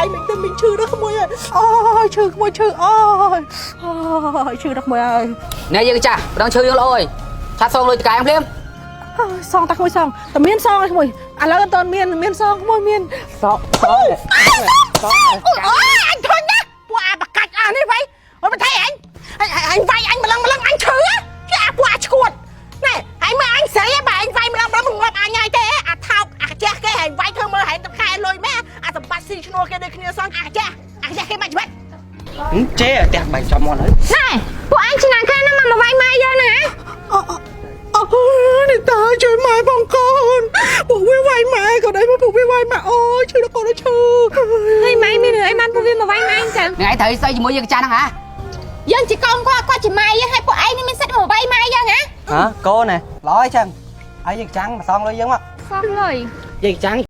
ឯងមិនទៅមិនឈឺដល់ក្មួយហើយអូយឈឺក្មួយឈឺអូយអូយឈឺដល់ក្មួយហើយ ណែយើងចាស់ប្រដងឈឺយើងល្អអើយឆាត់សងលុយតកែភ្លាម សងតាក្មួយសងតែមានសងឯក្មួយឥឡូវអត់ទាន់មានមានសងក្មួយមាន សងសងសង អូយអញធុញណាពួកអាបកាច់អានេះវ៉ៃអូយមិនថៃអញអញវាយអញម្លឹងម្លឹងអញឈឺជាអាពួកអាឈួតណែអញមើលអញស្រីបើអញវាយម្លឹងម្លឹងមិនងាប់អញហើយទេអាថោកអាចាស់គេហើយវាយធ្វើមើលហើយទៅខែលុយម៉ែអាសម្បត្តិស៊ីឈ្នួលគេដូចគ្នាសងអាចាស់អាចាស់គេមិនច្បាស់ ចេះផ្ទះបាញ់ចំមាត់ហើយ ណែពួកឯងឆ្នាំគេណាមកមកវាយម៉ែយើងណា អូនេះតាជួយម៉ែបងកូនពួកវាវាយម៉ែក៏ដែរពួកវាវាយម៉ែអូយឈឺដល់កូនឈឺ ហើយម៉ែមានរឿងអីបានពួកវាមកវាយម៉ែអញ្ចឹង ថ្ងៃត្រូវស្អីជាមួយយើងចាស់ហ្នឹងហ៎ យើងជាកូនគាត់គាត់ជាម៉ែយើងហើយពួកឯងនេះមានសិទ្ធិមកវាយម៉ែយើងហ៎ ហ៎កូនណែល្អអញ្ចឹងហើយយើងចាំងមកសងលុយយើងមក សងលុយ យើងចាំង